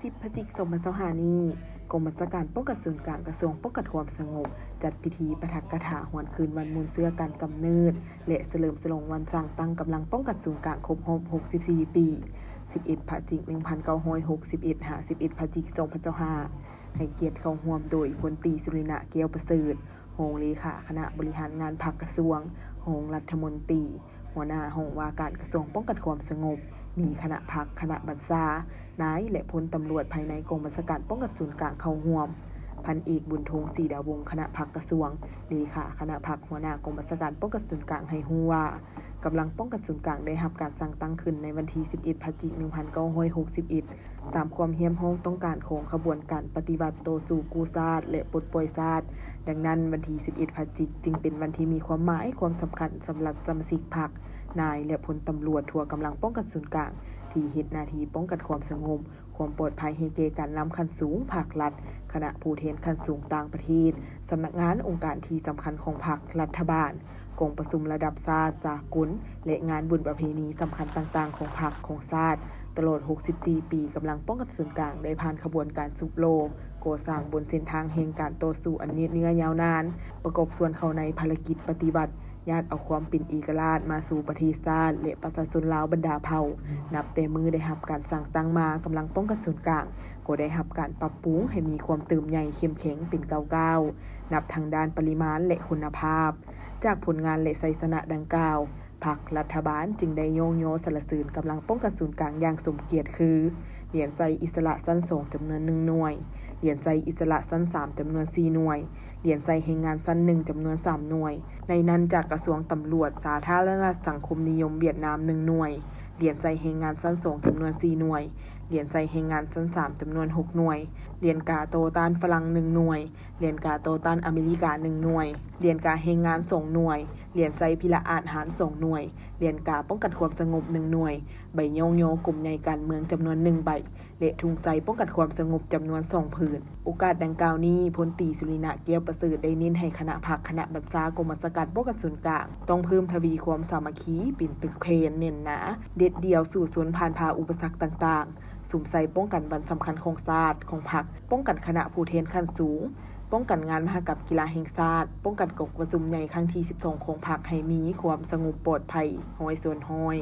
ສິບພະຈິກ ສອງພັນຊາວຫ້ານີ້, ກອງບັນຊາການປ້ອງກັນສູນກາງ ກະຊວງປ້ອງກັນຄວາມສະຫງົບ ຈັດພິທີປາຖະກະຖາຫວນຄືນວັນມູນເຊື້ອການກຳເນີດ ແລະ ສະເຫຼີມສະຫຼອງວັນສ້າງຕັ້ງກຳລັງປ້ອງກັນສູນກາງຄົບຮອບຫົກສິບສີ່ປີ, ສິບເອັດພະຈິກ ໜຶ່ງພັນເກົ້າຮ້ອຍຫົກສິບເອັດ ຫາ ສິບເອັດພະຈິກ ສອງພັນຊາວຫ້າ, ໃຫ້ກຽດເຂົ້າຮ່ວມໂດຍ ພົນຕີ ສຸລິນະ ແກ້ວປະເສີດ, ຮອງເລຂາຄະນະບໍລິຫານງານພັກກະຊວງ, ຮອງລັດຖະມົນຕີ, ຫົວໜ້າຫ້ອງວ່າການກະຊວງປ້ອງກັນຄວາມສະຫງົບ, ມີຄະນະພັກ, ຄະນະບັນຊາ, ນາຍ ແລະ ພົນຕຳຫຼວດພາຍໃນກອງບັນຊາການປ້ອງກັນສູນກາງເຂົ້າຮ່ວມ. ພັນເອກ ບຸນທົງ ສີດາວົງ ຄະນະພັກກະຊວງ, ເລຂາຄະນະພັກ, ຫົວໜ້າກອງບັນຊາການປ້ອງກັນສູນກາງ ໃຫ້ຮູ້ວ່າ ກຳລັງປ້ອງກັນສູນກາງໄດ້ຮັບການສ້າງຕັ້ງຂຶ້ນໃນວັນທີສິບເອັດ ພະຈິກ ໜຶ່ງພັນເກົ້າຮ້ອຍຫົກສິບເອັດ ຕາມຄວາມຮຽກຮ້ອງຕ້ອງການຂອງຂະບວນການປະຕິວັດຕໍ່ສູ້ກູ້ຊາດ ແລະ ປົດປ່ອຍຊາດ. ດັ່ງນັ້ນ, ວັນທີສິບເອັດ ພະຈິກ ຈຶ່ງເປັນວັນທີ່ມີຄວາມໝາຍຄວາມສຳຄັນສຳລັບສະມາຊິກພັກ, ນາຍ ແລະ ພົນຕຳຫຼວດທົ່ວກຳລັງປ້ອງກັນສູນກາງ ທີ່ເຮັດໜ້າທີ່ປ້ອງກັນຄວາມສະຫງົບ, ຄວາມປອດໄພໃຫ້ແກ່ການນຳຂັ້ນສູງພາກລັດ, ຄະນະຜູ້ແທນຂັ້ນສູງຕ່າງປະເທດ, ສຳນັກງານອົງການທີ່ສຳຄັນຂອງພັກ, ລັດຖະບານ, ກອງປະຊຸມລະດັບຊາດ, ສາກົນ ແລະ ງານບຸນປະເພນີສຳຄັນຕ່າງໆຂອງພັກ, ຂອງຊາດ. ຕະຫຼອດຫົກສິບສີ່ປີ, ກຳລັງປ້ອງກັນສູນກາງໄດ້ຜ່ານຂະບວນການສຸບໂລ, ກໍ່ສ້າງບົນເສັ້ນທາງແຫ່ງການຕໍ່ສູ້ອັນຍືດເຍື້ອຍາວນານ, ປະກອບສ່ວນເຂົ້າໃນພາລະກິດປະຕິວັດ, ຍາດເອົາຄວາມເປັນເອກະລາດມາສູ່ປະເທດຊາດ ແລະ ປະຊາຊົນລາວບັນດາເຜົ່າ. ນັບແຕ່ມື້ໄດ້ຮັບການສ້າງຕັ້ງມາ, ກຳລັງປ້ອງກັນສູນກາງກໍໄດ້ຮັບການປັບປຸງໃຫ້ມີຄວາມເຕີບໃຫຍ່ເຂັ້ມແຂງເປັນກ້າວໆ, ນັບທັງດ້ານປະລິມານ ແລະ ຄຸນນະພາບ. ຈາກຜົນງານ ແລະ ໄຊຊະນະດັ່ງກ່າວ, ພັກ, ລັດຖະບານຈຶ່ງໄດ້ຍ້ອງຍໍສັນລະເສີນກຳລັງປ້ອງກັນສູນກາງຢ່າງສົມກຽດຄື: ຫຼຽນໄຊອິດສະຫຼະຊັ້ນສອງ ຈຳນວນໜຶ່ງໜ່ວຍ, ຫຼຽນໄຊອິດສະຫຼະຊັ້ນສາມ ຈຳນວນສີ່ໜ່ວຍ, ຫຼຽນໄຊແຮງງານຊັ້ນໜຶ່ງ ຈຳນວນສາມໜ່ວຍ, ໃນນັ້ນຈາກກະຊວງຕຳຫຼວດສາທາລະນະລັດສັງຄົມນິຍົມຫວຽດນາມໜຶ່ງໜ່ວຍ, ຫຼຽນໄຊແຮງງານຊັ້ນສອງ ຈຳນວນສີ່ໜ່ວຍ, ຫຼຽນໄຊແຮງງານຊັ້ນສາມ ຈຳນວນຫົກໜ່ວຍ, ຫຼຽນກາຕໍ່ຕ້ານຝຣັ່ງໜຶ່ງໜ່ວຍ, ຫຼຽນກາຕໍ່ຕ້ານອາເມລິກາໜຶ່ງໜ່ວຍ, ຫຼຽນກາແຮງງານສອງໜ່ວຍ, ຫຼຽນໄຊພິລະອາດຫານສອງໜ່ວຍ, ຫຼຽນກາປ້ອງກັນຄວາມສະຫງົບໜຶ່ງໜ່ວຍ, ໃບຍ້ອງຍໍກົມໃຫຍ່ການເມືອງຈຳນວນໜຶ່ງໃບ ແລະ ທຸງໄຊປ້ອງກັນຄວາມສະຫງົບຈຳນວນສອງຜືນ. ໂອກາດດັ່ງກ່າວນີ້, ພົນຕີ ສຸລິນະ ແກ້ວປະເສີດ ໄດ້ເນັ້ນໃຫ້ຄະນະພັກ, ຄະນະບັນຊາກອງບັນຊາການປ້ອງກັນສູນກາງ ຕ້ອງເພີ່ມທະວີຄວາມສາມັກຄີ, ເປັນຕຶກແຜ່ນແໜ້ນໜາ, ເດັດດ່ຽວສູ້ຊົນຜ່ານຜ່າອຸປະສັກຕ່າງໆ, ສຸມໃສ່ປ້ອງກັນວັນສຳຄັນຂອງຊາດ, ຂອງພັກ, ປ້ອງກັນຄະນະຜູ້ແທນຂັ້ນສູງ, ປ້ອງກັນງານມະຫະກຳກິລາແຫ່ງຊາດ, ປ້ອງກັນກອງປະຊຸມໃຫຍ່ຄັ້ງທີສິບສອງຂອງພັກໃຫ້ມີຄວາມສະຫງົບປອດໄພຮ້ອຍສ່ວນຮ້ອຍ.